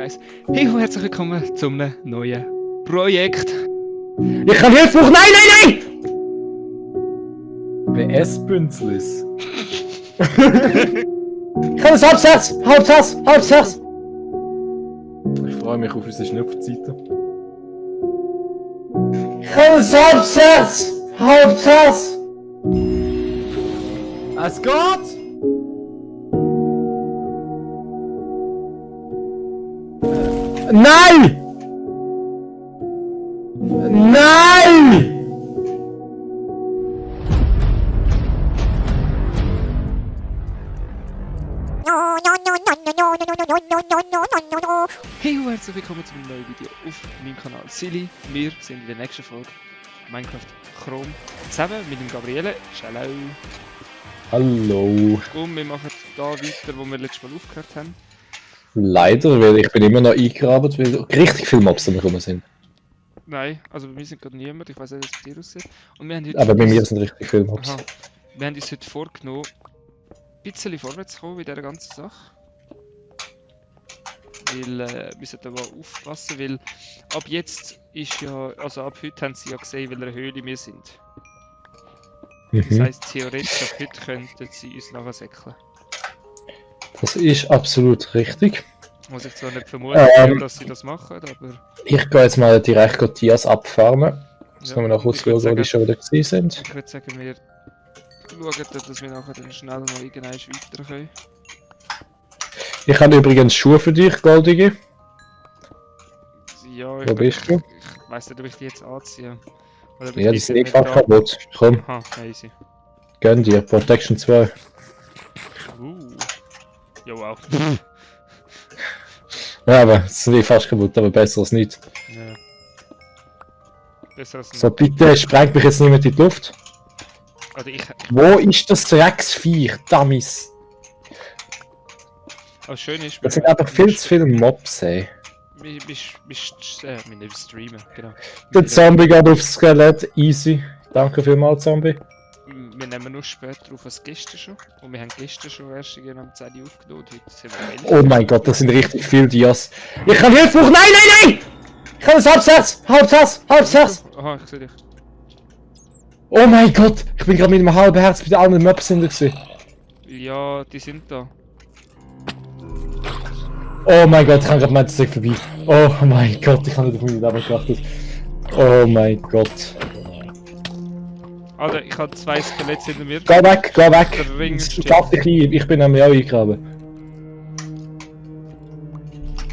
1. Hey und herzlich willkommen zu einem neuen Projekt. Ich kann Hilfe brauchen! Nein! WS-Bünzlis. Ich kann das Halbsatz! Ich freue mich auf unsere Schnupfzeiten. Ich kann das Halbsatz! Es geht! Nein! Nein! Hey und herzlich willkommen zu einem neuen Video auf meinem Kanal Silly. Wir sind in der nächsten Folge Minecraft Chrome zusammen mit dem Gabriele. Hallo. Hallo. Und wir machen da weiter, wo wir letztes Mal aufgehört haben. Leider, weil ich bin immer noch eingegraben, weil richtig viele Mobs da gekommen sind. Nein, also bei mir sind gerade niemand, ich weiß nicht, wie es bei dir aussieht. Und wir haben heute Aber bei mir sind richtig viele Mobs. Aha. Wir haben uns heute vorgenommen, ein bisschen vorwärts zu kommen in dieser ganzen Sache. Weil wir sollten aber aufpassen, weil ab jetzt ist ja, also ab heute haben sie ja gesehen, in welcher Höhle wir sind. Das heisst, theoretisch ab heute könnten sie uns nachher säckeln. Das ist absolut richtig. Muss ich zwar nicht vermuten, dass sie das machen, aber... Ich gehe jetzt mal direkt Tias abfarmen. Jetzt können wir noch kurz ich würd schauen, wo die sagen- schon wieder gewesen sind. Ich würde sagen, wir schauen, dass wir nachher dann schnell noch irgendwann weiter können. Ich habe übrigens Schuhe für dich, Goldige. Ja, Wo bist du? Ich weiss nicht, ob ich die jetzt anziehe. Oder ob ich Ja, die sind eh vielleicht fast kaputt. Komm, Aha, easy. gönn dir. Protection 2. Ja, wow. Ja, aber sie sind eh fast kaputt, aber besser als nicht. Ja. Besser als So, bitte sprengt mich jetzt nicht mehr in die Luft. Also ich Wo ist das Drecksviech? Dummies. aber schön ist, Das sind einfach viel zu viele Mobs, ey. wir nehmen streamen, genau. Der Zombie geht aufs Skelett, easy. Danke vielmals, Zombie. Wir nehmen nur später auf als Gäste schon. Und wir haben Gäste schon erst am 10 Uhr aufgenommen. Heute sind wir 11. Oh mein Gott, das sind richtig viele Dias. Ich kann Hilfe brauchen! Nein! Ich kann das Halbsatz! Aha, ich sehe dich. Oh mein Gott, ich bin gerade mit einem halben Herz bei den anderen Mobs gewesen. Ja, die sind da. Oh mein Gott, ich kann gerade mein Zeug vorbei. Oh mein Gott, ich kann nicht auf meine Leben geachtet. Oh mein Gott. Alter, ich habe 2 Skelette hinter mir. Geh weg! Der Ring steht. Schaff dich ein, ich bin nämlich auch eingegraben.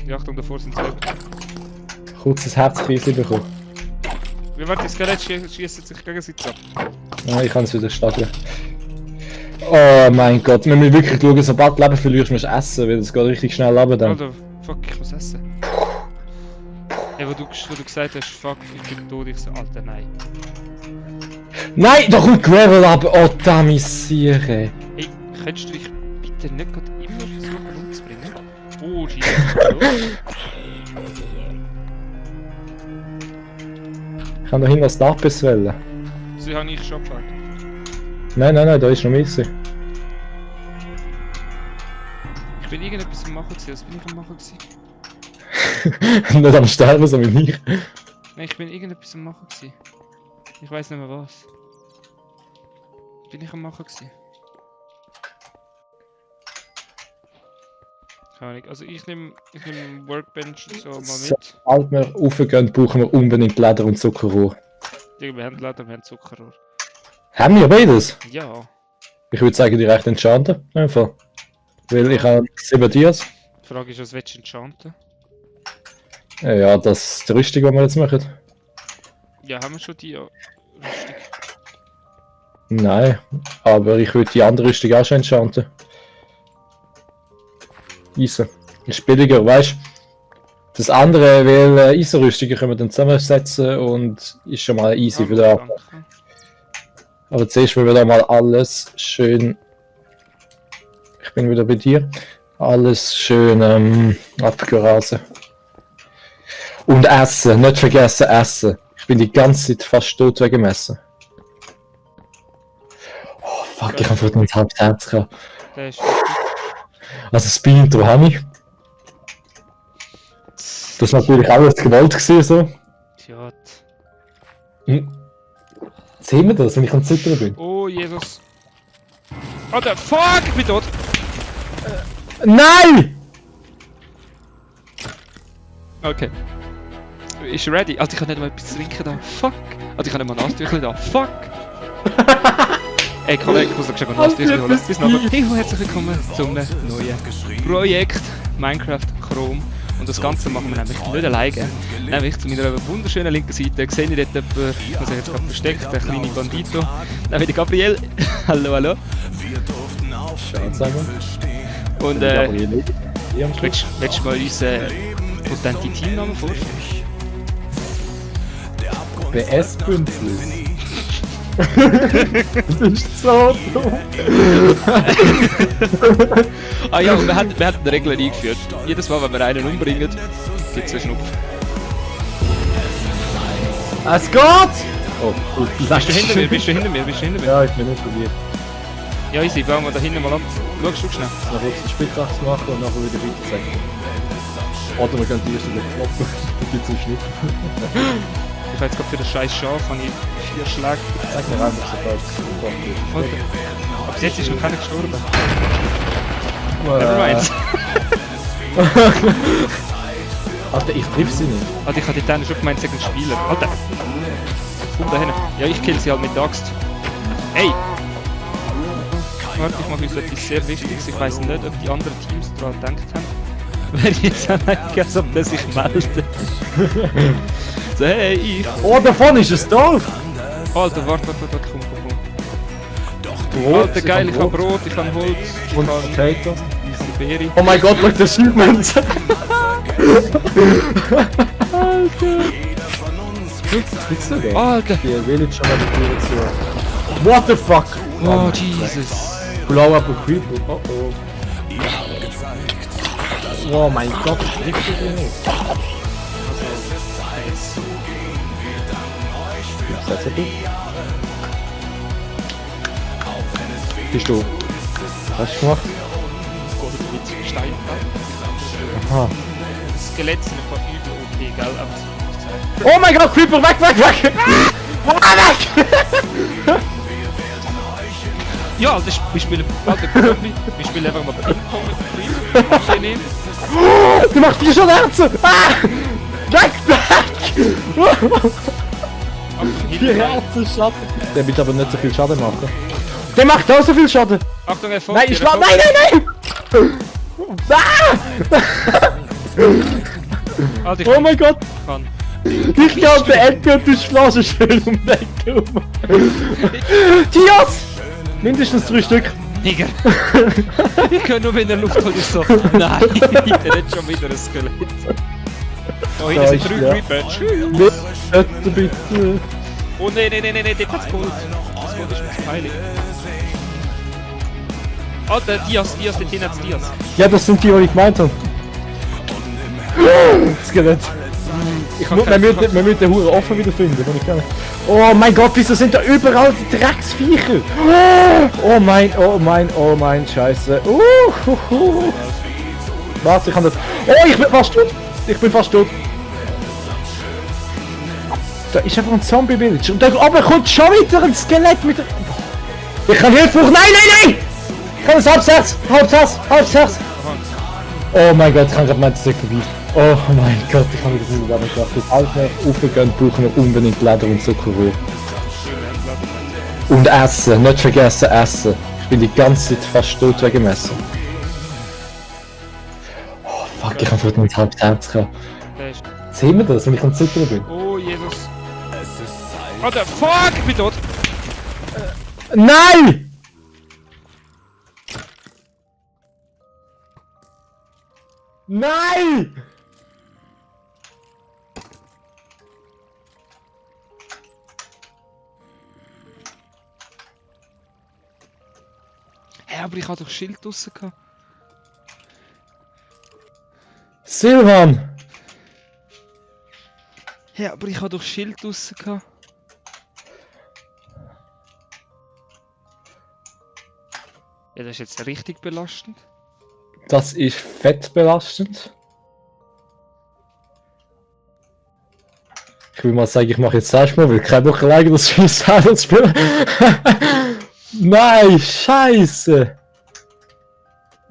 Ja, Achtung, davor sind 2. Kurzes Herzkrise bekommen. Wie weit die Skelette schießen sich gegenseitig ab? Ja, ich kann es wieder stapeln. Oh mein Gott, wir müssen wirklich schauen, sobald du Leben verlierst, musst du essen, weil es geht richtig schnell runter dann. Alter, fuck, ich muss essen. Ey, wo du gesagt hast, fuck, ich bin tot, ich so, Alter, nein. Nein, da kommt Gravel ab! Oh, damisiere! Ey, könntest du dich bitte nicht gerade immer versuchen umzubringen? Oh, scheiße. Ich kann da hinten das Nachbiss wählen. Sie habe ich schon gefahren. Nein, da ist noch mehr gewesen. Ich bin irgendetwas am Machen gewesen. Was bin ich am Machen gewesen? Nicht am Sterben, so wie ich. Nein, ich bin irgendetwas am Machen gewesen. Ich weiß nicht mehr was. Bin ich am Machen gewesen? Keine Ahnung. Also ich nehm Workbench und so mal mit. Sobald wir raufgehen, brauchen wir unbedingt Leder und Zuckerrohr. Ja, wir haben Leder, wir haben Zuckerrohr. Haben wir beides? Ja. Ich würde sagen, direkt enchanten. Einfach. Weil ich habe 7 Dias. Die Frage ist, was willst du enchanten? Ja, das ist die Rüstung, die wir jetzt machen. Ja, haben wir schon die Rüstung? Nein, aber ich würde die andere Rüstung auch schon enchanten. Eisen. Ist billiger, weißt du? Das andere, weil Eisenrüstungen können wir dann zusammensetzen und ist schon mal easy für den Anfang. Danke. Aber zuerst wollen wir da mal alles schön. Ich bin wieder bei dir. Alles schön abgrasen. Und essen, nicht vergessen essen. Ich bin die ganze Zeit fast tot wegen dem Essen. Oh fuck, ich habe heute noch ein halbes Herz gehabt. Der ist richtig. Also das Intro habe ich. Das war natürlich alles gewollt gewesen, so. Tja. Sehen wir das, wenn ich am Zittern bin? Oh, Jesus. Alter, fuck, ich bin tot. Nein! Okay. Ist ready? Alter, ich kann nicht mal etwas trinken da. Fuck. Alter, ich kann nicht mal Nasentücher da. Fuck. Ey, Kollege, ich muss noch schnell Nasentücher holen. Bis nachher. Hey, herzlich willkommen zum neuen Projekt Minecraft Chrome. Und das Ganze machen wir nämlich nicht alleine. Nämlich zu meiner wunderschönen linken Seite sehe ich dort jemanden, der sich jetzt gerade versteckt, der kleine Bandito. Nämlich der Gabriel. Hallo, hallo. Schade, sagen wir. Und willst du mal unseren potenten Teamnamen vorstellen? BS-Bünzlis. Das ist so dumm. Ah ja, und wir haben eine Regel eingeführt. Jedes Mal, wenn wir einen umbringen, gibt es einen Schnupf. Es geht! Oh, gut. Bist du hinter mir? Bist du hinter mir? Bist du hinter mir? Ja, ich bin nicht probiert. Ja, easy, bauen wir da hinten mal an. Schaust du schnell? Noch kurz den Spitzachs machen und nachher wieder weiter sagen. Oder wir können die erste wieder kloppen. Dann gibt es einen Schnitt. Ich habe jetzt gerade für das scheiß Schaf habe ich 4 Schläge. Sag mir einfach, sobald es gebracht Alter. Aber bis jetzt ist noch keiner gestorben. wird. Nevermind. Alter, ich triff sie nicht. Alter, ich hatte dort schon gemeint, sie sind Spieler. Alter! Komm da hin. Ja, ich kill sie halt mit der Axt. Ey! Warte, ich mache uns etwas sehr Wichtiges. Ich weiss nicht, ob die anderen Teams daran gedacht haben. Wenn ich jetzt als ob der sich meldet. So, hey, ich. Oh, davon ist es Dorf! Alter, warte, komm. Alter, geil, ich hab Brot, ich hab Holz, ich Und hab Potatoes. diese Beere. Oh mein Gott, look, das Achievement! Alter! Bist du der? Alter! Die Village aber die Tür zu. What the fuck? Oh, Jesus! Blow up a creeper. Oh oh. Oh mein Gott, ich krieg sie nicht. Setz du? Bist du? Was hast du gemacht? Mit Stein. Aha. Skelett sind einfach übel OP, gell? Aber das Oh mein Gott, Creeper, weg! Weg! ja, das, wir spielen. Alter, wir spielen einfach mal Ping-Pong mit dem Creeper. Nehmen. Du machst 4 Herzen! Ah! Weg! 4 Herzen Schaden! Der wird aber nicht so viel Schaden machen. Der macht auch so viel Schaden! Achtung, Erfolg! Nein, ich schlag! Nein! Ah! Alter, ich Oh mein Gott! kann. Ich glaube, der Ecke und du schlägst schön um die Ecke rum. Tios! Mindestens 3 Stück. Digga! Ich kann nur in der Luft und ich so. Nein, der hat schon wieder ein Skelett. Oh, hier sind 3 Creeper. Tschüss! Bitte, bitte. Oh nein, dort hat's Gold. Das Gold ist mir zu heilig. Alter, Dias, dort hinten hat's Dias. Ja, das sind die, die ich gemeint habe. Skelett. Wir müssen den Huren offen wieder finden, wenn ich kann. Oh mein Gott, wieso sind da überall die Drecksviecher? Oh mein, Scheiße. Warte, ich kann das. Oh, ich bin fast tot. Da ist einfach ein Zombie-Village. Und da oben kommt schon wieder ein Skelett mit der. Ich kann Hilfe brauchen. Nein! Ich kann das halbes Herz. Oh mein Gott, ich kann gerade meinen Sieg vorbei. Oh mein Gott, ich kann wieder nicht damit gedacht. Das alles noch aufgehen, brauchen wir unbedingt Leder und Zuckerrohr. Und Essen, nicht vergessen Essen. Ich bin die ganze Zeit fast tot wegen dem Essen. Oh fuck, ich habe heute nicht halbes Herz gehabt. Sehen wir das, wenn ich am Zittern bin? Oh, Jesus. Alter, fuck, ich bin tot. Nein! Nein! Hä, aber ich hatte doch Schild draussen gehabt. Silvan! Hä, aber ich hatte doch Schild draussen gehabt. Ja, das ist jetzt richtig belastend. Das ist fett belastend. Ich will mal sagen, ich mache jetzt selbst mal, weil ich keinen Bock alleine das Spiel selber zu spielen. Nein, scheiße!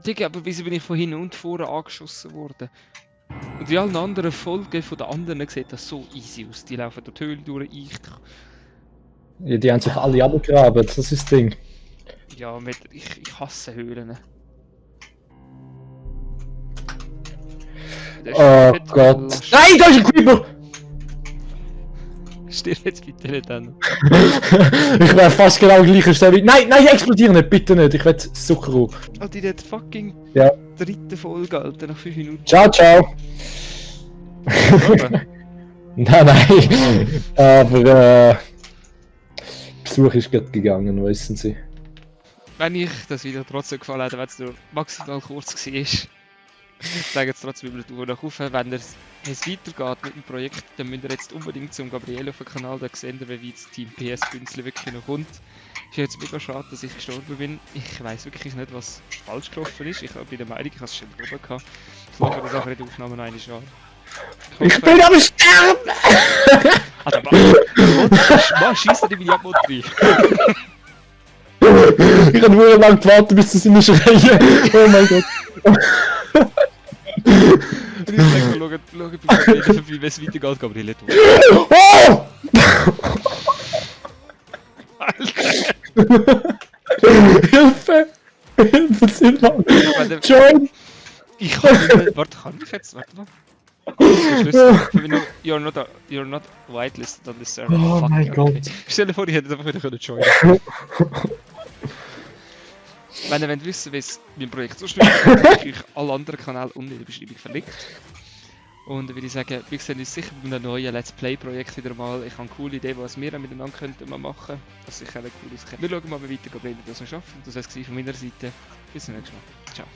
Digga, aber wieso bin ich von hinten und vorne angeschossen worden? Und in allen anderen Folgen von den anderen sieht das so easy aus. Die laufen durch die Höhle durch, Ja, die haben sich alle abgegraben, das ist das Ding. Ja, ich hasse Höhlen. Oh Gott. Nein, da ist ein Creeper! Stirb jetzt bitte nicht an. Ich wäre fast genau gleicher Stelle. Nein, nein, explodieren nicht, bitte nicht. Ich will Zuckerrohr. Alter, die hat fucking Ja. dritte Folge, Alter, nach 5 Minuten. Ciao, ciao. Nein, nein. Aber Besuch ist gerade gegangen, wissen Sie. Wenn ich das Video trotzdem gefallen hat, wenn es nur maximal kurz war, sage jetzt trotzdem über die Uhr nach auf. Wenn es weitergeht mit dem Projekt, dann müsst ihr jetzt unbedingt zum Gabriele auf den Kanal, da sehen wir, wie das Team PS Bünzli wirklich noch kommt. Ist jetzt mega schade, dass ich gestorben bin. Ich weiß wirklich nicht, was falsch gelaufen ist. Ich bin der Meinung, ich habe es schon drüber gehabt. Ich schaue das auch in der Aufnahme noch einmal an. Ich bin am Sterben! Alter, Mann, schießt dir meine Abmod rein. Ich habe nur lange gewartet, bis sie in schreien. Oh mein Gott. Und ich sage, schau bei Gabriele vorbei, wenn es weitergeht, Gabriele tut. Oh! Hilfe! Hilfe, Silvan! Join! Ich kann nicht. Warte, kann ich jetzt? Warte mal. You're not whitelisted on this server. Oh Fuck, mein okay. Gott. Stell dir vor, ich hätte einfach wieder joinen können. Wenn ihr wollt wissen, wie es mein Projekt so schnell ist, habe ich euch alle anderen Kanäle unten in der Beschreibung verlinkt. Und dann würde ich sagen, wir sehen uns sicher bei einem neuen Let's Play-Projekt wieder mal. Ich habe eine coole Idee, was wir miteinander könnten machen könnten. Das ist sicher eine coole Sache. Wir schauen mal, wie weiter Gabriele das noch schafft. Das war es von meiner Seite. Bis zum nächsten Mal. Ciao.